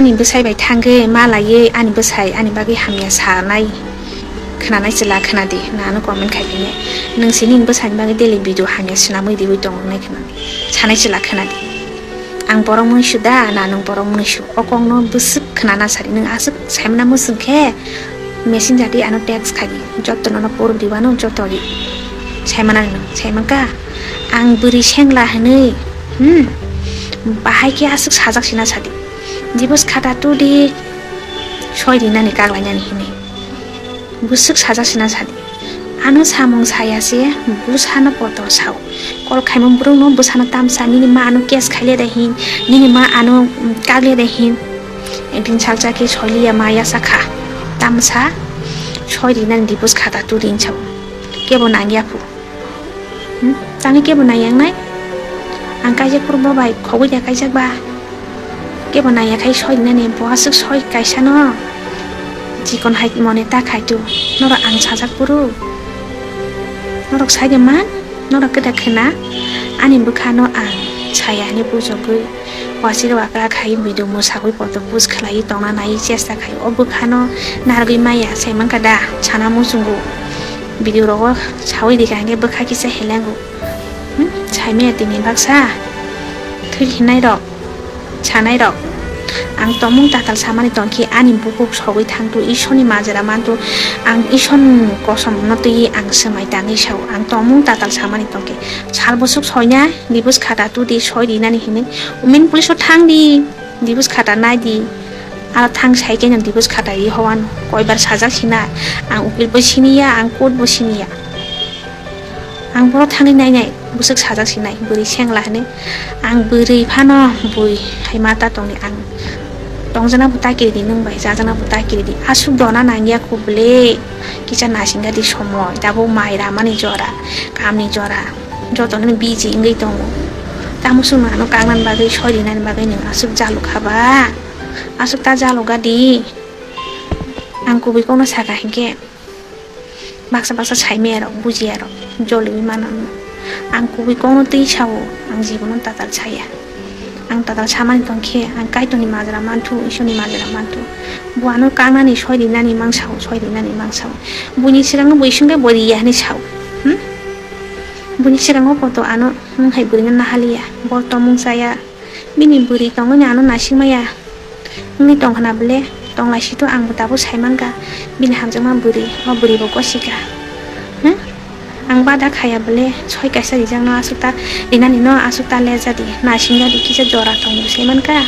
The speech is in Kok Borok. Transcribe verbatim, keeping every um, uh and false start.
Ani bwsai bai thangwi ma laiwi ani bwsai ani bagwi hamya sanai khwnanai chwla khwnadi, na ano comment khai phine. Nwng se nini bwsaini bagwi daily video hamya swnamwi riwi tongo wngnai khwna, sanai chwla khwnadi. Ang borok mwnwi su da, na nwng borok mwnwi su? O kokno bwswk khwnana sadi, nwng aswk saimana mwswng khe messenger di ano text khai di, joto nono puruk di wano joto di. Saimana nwng, saimankha? Ang bwrwi sengla hwnwi, hmm, bahai khe aswk sajak sina sadi. Divorce khata tudi soi rinani kaglainani hinwi. Bwswk sajak sina sadi. Ano samung saya se bwsano poto sao. Kol khaimung bwrwkno bwsano tamsa nini ma ano case khaile de hin, nini ma ano, mm, kagle de hin. Ekdin salsa khe soiliya ma yasa kha. Tamsa soi rinani divorce khata tudi sao. Kebo nangya phu. Hmm? Tangwi kebo naiyangnai? Ang kaijak phuru bo bai khogwi da kaijak ba? Kebo naiya khai soi nani bo aswk soi kaisa no. Chikon hai mone ta khai tu. Norok ang sajak phuru. Norok sai de man? Norok kwda khwna? Ani bwkha no ang saya hinwi bujogwi. Wasir wakra khai video mwsagwi poto push khlaiwi tongna nai chesta khai. O bwkhano narwgwi maya sai mankha da? Sana muchungo. Video rogo sawi rikha hinkhe bwkha kisa helengo. Hmm? Sai maya tini baksa? Thwi hinai rok, sanai rok. Ang tomung tatal samani tongkhe ani bukhuk sogwi thangtu Ishorni majra mantu. Ang Ishorni kosom no twiwi ang swmai tangwi sao. Ang tomung tatal samani tongkhe sal bwswk soina. Divorce khata tudi soi rinani hinwi women police o thang di, divorce khata nai di. Aro thang sai khe no divorce khata ri howano koibar sajak sina, ang ukil bo siniya, ang court bo siniya. Ang boro thangwi nai nai bwswk sajak sinai bwrwi sengla hinwi. Ang bwrwi phano bui hai mata tongni, ang tongjakna bo ta kiridi, nwng bai chajakna bo ta kiridi. Aswk dona nangya kho bwle, kisa naisingya di somoi, tabuk mai ramani jora, kamni jora. Jotono busy wngwi tongo. Tamo chwngno ano kangnani bagwi, soi rinani bagwi nwng aswk jalukha ba? Aswk ta jaluga di. Ang kubui kokno saka hinkhe baksa baksa saimaya rok, bujiya rok joliwi mano. Ang kubui kokno twi sao, ang jibono tatal saya. Ang tatal samani tongkhe, ang Kaitorni majra manthu, Isorni majra manthu. Bo ano kangnani soi rinani mang sao, soi rinani mang sao. Buini sikango bui swngkhe bo riya hinwi sao. Hmm? Buini sikango poto ano nwng hai bwrwino nahaliya. Bo tomung chaya. Bini bwrwi tongwini ano naisingmaya. Wngwi tongkhna bwle, tonglaisito, ang bo tabuk saimankha. Bini hamjakma bwrwi, o bwrwi bo gosika. Hmm? Ang bada khaya bwle, soi kaisa rijakno aswk ta rinani no aswk ta lejadi, naisingya di kisa jora tongo saimankha.